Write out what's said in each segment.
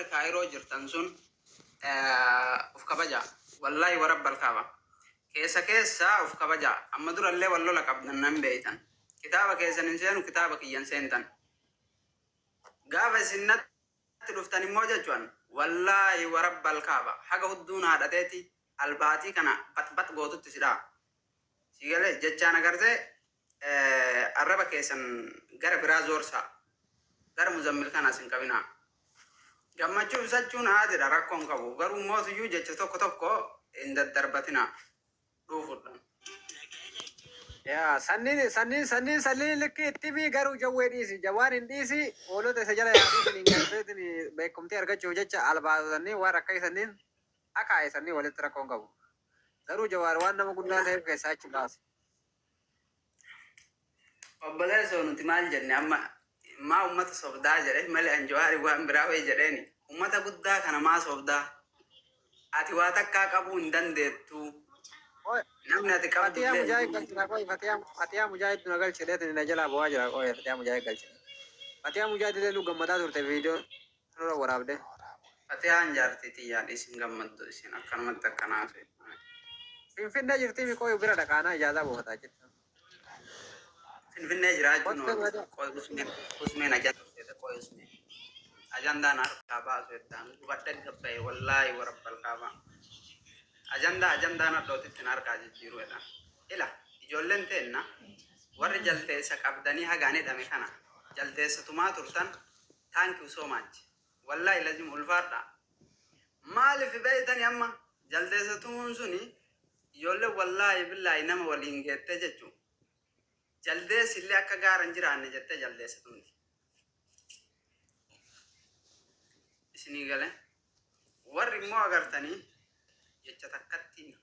Warri Kaayiroo jirtan sun uf kabajaa. Wallaahi warabbal kaaba. Keessa keessa uf kabajaa. Amma durallee wal lola qabdan nan beeytan. Kitaaba keessan hin seenu, kitaaba kiyyan seentan. Gaafa isin natti dhuftan immoo jechuun wallaahi warabbal kaaba. Haga hudduun haadhateeti albaatii kana baxbax gootutti si dha'a. Si galee jechaan agartee arraba keessan gara biraa zoorsaa. Gara Muzammil kanaas hin qabinaa. Gammachuu ibsachuun aadidha, rakkoo hin qabu. Garuu mootuyyuu jecha tokko tokko hin daddarbatinaa. Dhuufudhaan. Yaa sanniin sanniin sanniin sanniin likkii itti himi, garuu Jawwee dhiisi, Jawaar hin dhiisi. Hoolota isa jala yaatuutiin hin garteetiin beekumtii argachuuf jecha albaatu sanniin waan rakkai sanniin akaa'e sanniin walitti rakkoo hin qabu. Garuu Jawaar waan nama guddaa ta'eef keessaa achi baasi. Obboleessoo, nuti maal jenne amma? Maa ummata sobdaa jedhe malee an Jawaari waan biraa wayi jedheeni? Ummata guddaa kana maa sobdaa? Ati waa takkaa qabuu hin dandeettu. Qoy Namni ati qabdu Fatiyaa illee hin Mujaahid jiru. Galchina qoy, Fatiyaa Fatiyaa Mujaahid na galchi dheetin na jalaa bu'aa jira. Qoy, Fatiyaa Mujaahid galchina. Fatiyaa Mujaahid illee nu gammadaa turte, viidiyoo nurra waraabde. Fatiyaan jaartii tiyyaan isin gammaddu, isin akkanumatti akkanaa. Finfinnee jirtii mi? Qoy, bira dhaqaanaa ijaazaa buufataa jirti. Finfinnee jiraachuun What's oolu. the Qoy, usmeen usmeen ajandaa seete. Qoy, usmeen ajandaan harkaa baasu heddaan gubadhe gabbaye. Wallaahi warabbal kaabaa, ajandaa ajandaan hadhootitti harkaa jijjiiruu jedha. Ila ijoolleen teenna warri jaldeessa qabdanii hagaan hidhame kana jaldeessa tumaa turtan, thank you so much. Wallaahi lazim ulfaadha. Maaliif beeytani? Amma jaldeessa tumuun suni ijoolleen wallaahi billaahi nama waliin geettee jechuu jaldeessi illee akka gaara hin jiraanne jettee jaldeessa tumti. Isinii gale? Warri immoo agartanii jecha takkattiin,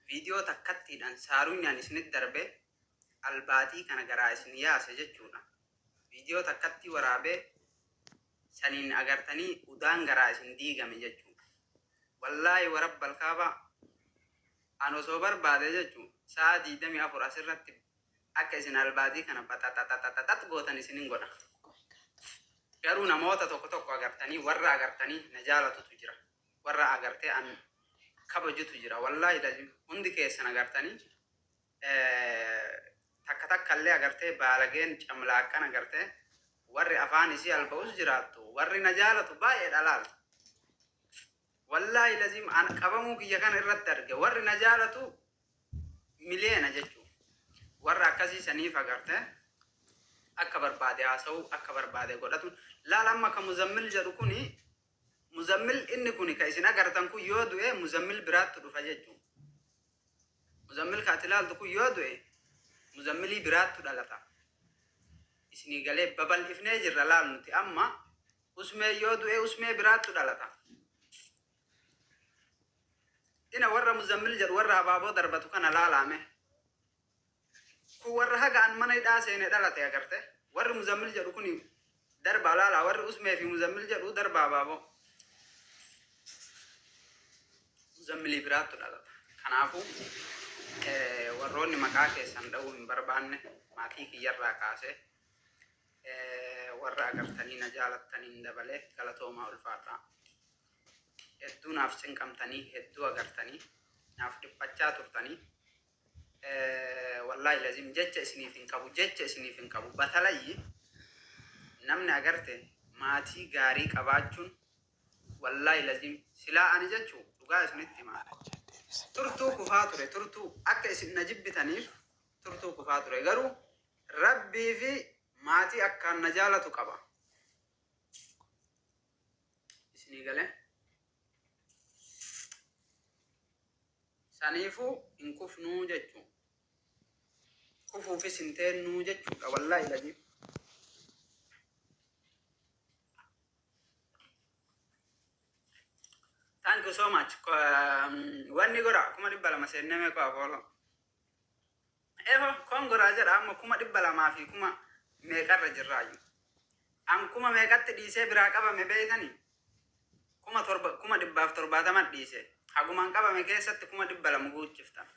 viidiyoo takkattiidhaan saarunyaan isinit darbe albaatii kana garaa isin yaase jechuudha. Viidiyoo takkattii waraabee saniin agartanii udaan garaa isin diigame jechuudha. Wallaahi warabbal kaabaa, an osoo barbaade jechuu sa'a 24 asirratti akka isin albaatii kana baxaxaxaxaxax gootan isinin godha. Garuu namoota tokko tokko agartanii, warra agartanii na jaalatutu jira. Warra agartee an kabajutu jira. Wallaahi lazim hundi keessan agartanii takka takka illee agartee baalageen camlaaqqan agartee warri afaan isii alba'us jiraattu, warri na jaalatu baay'eedha laal. Wallaahi lazim an qabamuu kiyya kana irratti arge, warri na jaalatu miliyoona jechuudha. Warra akkasii saniif agarte akka barbaade haasa'uu, akka barbaade godhatu. Laal, amma ka Muzammil jedhu kuni, Muzammil inni kuni ka isin agartan kun yoo du'e Muzammil biraattu dhufa jechuudha. Muzammil ka ati ilaaltu kun yoo du'e Muzammilii biraattu dhalata. Isinii galee? Babal'ifnee jirra laal nuti amma. Usmee yoo du'e usmee biraattu dhalata. Ina warra Muzammil jedhu, warra abaaboo darbatu kana laalaame. Kun warra haga an mana hidhaa seene dhalate agarte. Warri Muzammil jedhu kun darbaa laalaa, warri usmee fi Muzammil jedhu darbaa abaaboo. Muzammilii biraattu dhalata. Kanaafuu warroonni maqaa keessan dha'uu hin barbaanne, maatii kiyyarraa kaasee warra agartanii na jaalattaniin dabalee, galatoomaa, ulfaataa. Hedduu naaf cinqamtanii, hedduu agartanii naaf dhiphachaa turtanii. Wallaahi lazim jecha isiniif hin qabu, jecha isiniif hin qabu. Batalayyi namni agarte maatii gaarii qabaachuun, wallaahi lazim silaa ani jechuu dhugaa isinitti himaa. Turtuu kufaa ture, turtuu akka isin na jibbitaniif turtuu kufaa ture. Garuu Rabbii fi maatii akkaan na jaalatu qaba. Isinii galee? Saniifuu hin kufnuu jechuu. Kufuufis hin teennuu jechuudha, wallaahi lazim. Thank you so much. Wanni godha, 200,000 seennee meeqa afooloo. Eho kongoraa jedha, amma 200,000 fi kuma meeqarra jirraayu. An kuma meeqatti dhiisee biraa qabame beeytanii? 7,000, 170,000 dhiise. Hagumaan qabame keessatti 200,000 guuchiftan.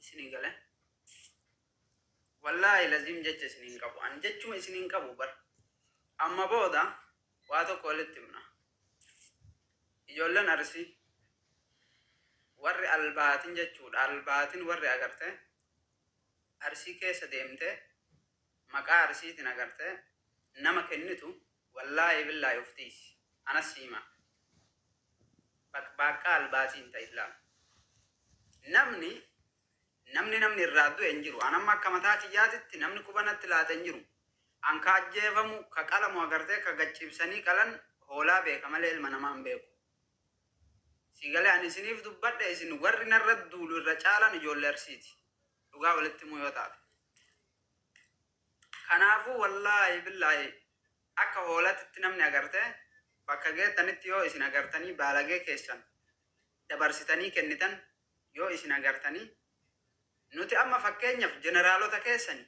Isinii gale? Wallaahi lazim jecha isiniin qabu. An jechuma isiniin qabu bar. Amma booda waa tokko walitti himna. Ijoolleen Arsii warri albaatin jechuudha. Albaatin warri agarte Arsii keessa deemte maqaa Arsiitiin agarte nama kennitu, wallaahi billaahi of tiisi. Anas hima. Baqbaaqqaa albaatiin ta'illaa. Namni irraa du'e hin jiru. An amma akka mataa kiyyaatitti namni quba natti laate hin jiru. An ka ajjeefamu, ka qalamu agartee, ka gaccibsanii qalan hoolaa beeka malee ilma namaa hin beeku. Sigalee ani isiniif dubbadhe, isin warri narra duulu irra caalan ijoollee Arsiiti. Dhugaa walitti himuu yoo taate. Kanaafuu wallaahi billaahi akka hoolatitti namni agartee bakka geettanitti yoo isin agartanii baalagee keessan dabarsitanii kennitan, yoo isin agartanii nuti amma fakkeenyaaf jeneraalota keessani,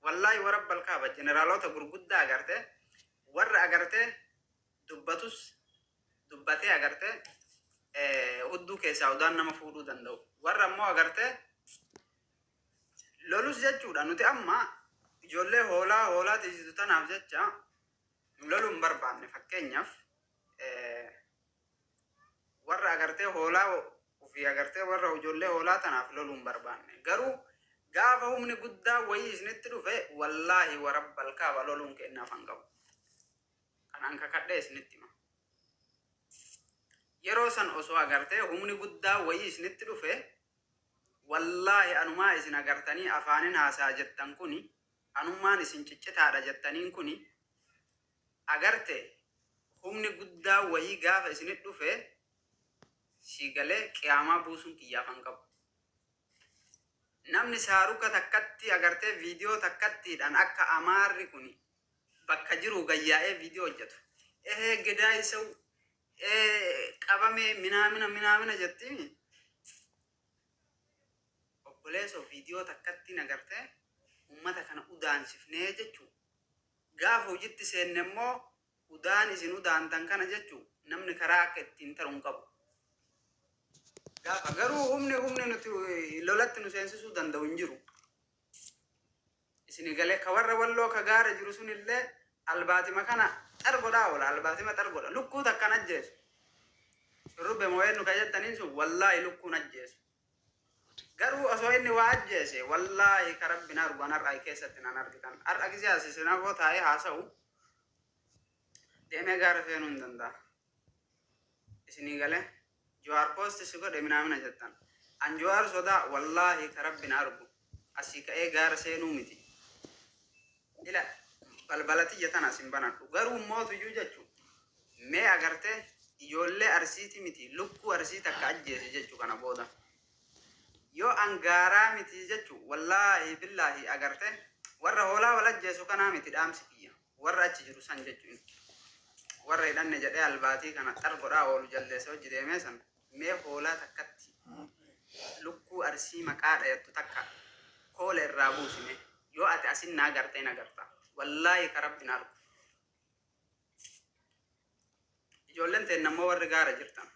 wallaahi warabbal kaaba, jeneraalota gurguddaa agartee warra agartee dubbatus dubbatee agartee hudduu keessaa udaan nama fuudhuu danda'u, warra ammoo agartee lolus jechuudha. Nuti amma ijoollee hoolaa hoolaa tiisitu tanaaf jecha loluu hin barbaanne. Fakkeenyaaf warra agartee hoolaa ofii agartee warra ijoollee hoolaa tanaaf loluu hin barbaanne. Garuu gaafa humni guddaa wayii isinitti dhufe, wallaahi warabbal kaaba loluun kennaaf hin qabu. Kanaan kakadhee isinitti hima. Yeroo san osoo agartee humni guddaa wayii isinitti dhufe, wallaahi anumaa isin agartanii afaanin haasaa jettan kuni, anummaan isin ciccitaadha jettaniin kuni, agarte humni guddaa wayii gaafa isinit dhufe, si galee qiyaamaa buusuun kiyyaaf hin qabu. Namni saaruka takkatti agartee viidiyoo takkattiidhaan akka Amaarri kuni bakka jiru gayyaa'ee viidiyoo hojjetu. Ehee, gidaa isau qabamee minaamina minaamina jettiimi. Obboleessoo, viidiyoo takkattiin agartee ummata kana udaansifnee jechuu. Gaafa hojitti seenne immoo udaan isin udaantan kana jechuu namni karaa akka ittiin taru hin qabu. Gaafa garuu humni nuti lolatti nu seensisuu danda'u hin jiru. Isin galee ka warra Walloo ka gaara jiru sunillee albaatima kana xar godhaa oola, albaatima xar godha, lukkuu takkan ajjeesu. Shurrubbe moo'een nu ka jettaniin sun wallaahi lukkuun ajjeesu. Garuu osoo inni waa ajjeese, wallaahi ka Rabbi na argu an har'a keessatti nan argitan. Har'a gisee as isin afoo taa'ee haasa'u deemee gaara seenuu hin danda'a. Isinii galee Jawaar post si godhe minaamina jettan. An Jawaar sodaa, wallaahi ka Rabbi na argu asii ka'ee gaara seenuu miti. Ila balbala tiyya tana asin banadhu. Garuu mootuyyuu jechu mee agartee ijoollee Arsiiti miti, lukkuu Arsii takka ajjeese jechu kana booda. Yoo an gaaraa miti jechu, wallaahi billaahi agarte warra hoolaa wal ajjeesu kanaa miti dhaamsi kiyya. Warra achi jiru san jechuun. Warra hidhanne jedhee albaatii kana xar godhaa oolu jaldeessa hojii deemee san mee hoolaa takkatti lukkuu Arsii maqaa dhayattu takka koola irraa buusime, yoo ati asin na agartee na agarta. Wallaahi ka Rabbi na argu. Ijoolleen teenna immoo warri gaara jirtan.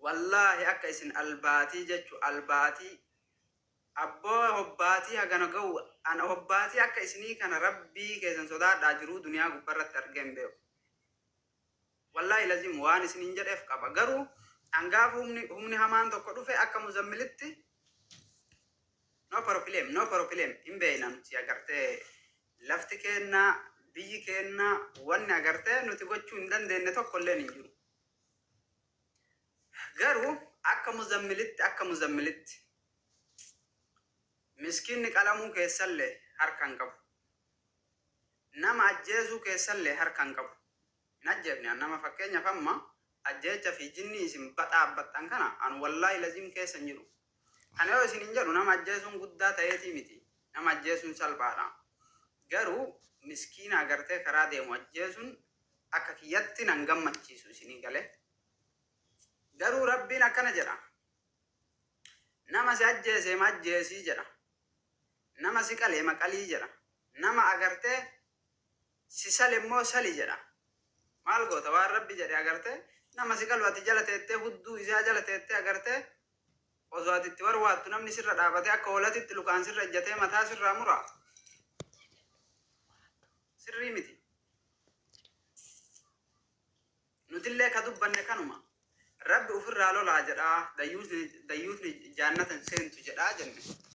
Wallaahi akka isin albaatii jechu albaatii abboo hobbaatii hagana ga'u ana hobbaatii akka isinii kana Rabbii keessan sodaadhaa jiruu duniyaa gubbarratti argee hin beeku. Wallaahi lazim waan isiniin jedheef qaba. Garuu hangaafa humni hamaan tokko dhufe akka Muzammilitti, no problem, no problem, hin beekna nuti agartee lafti kennaa, biyyi kennaa, wanni agartee nuti gochuu hin dandeenye tokko illee hin jiru. Garuu akka Muzammilitti miskiinni qalamuu keessallee harka hin qabu. Nama ajjeesuu keessallee harka hin qabu. Hin ajjeefne an nama. Fakkeenyaaf amma ajjeecha fi jinni isin baxaabbattan kana an wallaahi lazim keessa hin jiru. Kana yoo isin hin jedhu nama ajjeesuun guddaa ta'eetii miti. Nama ajjeesuun salphaadha. Garuu miskiina agartee karaa deemu ajjeesuun akka kiyyatti nan gammachiisu, isinii galee. Garuu Rabbiin akkana jedha. Nama si ajjeese ma ajjeesii jedha. Nama si qalee ma qalii jedha. Nama agartee si sale immoo sali jedha. Maal goota waan Rabbi jedhe agartee nama si qalu ati jala teettee, hudduu isaa jala teettee agartee osoo ati itti warwaattu namni sirra dhaabatee akka hoolatitti lukaan sirra ejjatee mataa sirraa mura. Sirrii miti. Nutillee ka dubbanne kanuma. Rabbi ufirraa lolaa jedhaa, dayyuutni, dayyuutni jaannatan seentu jedhaa jenne.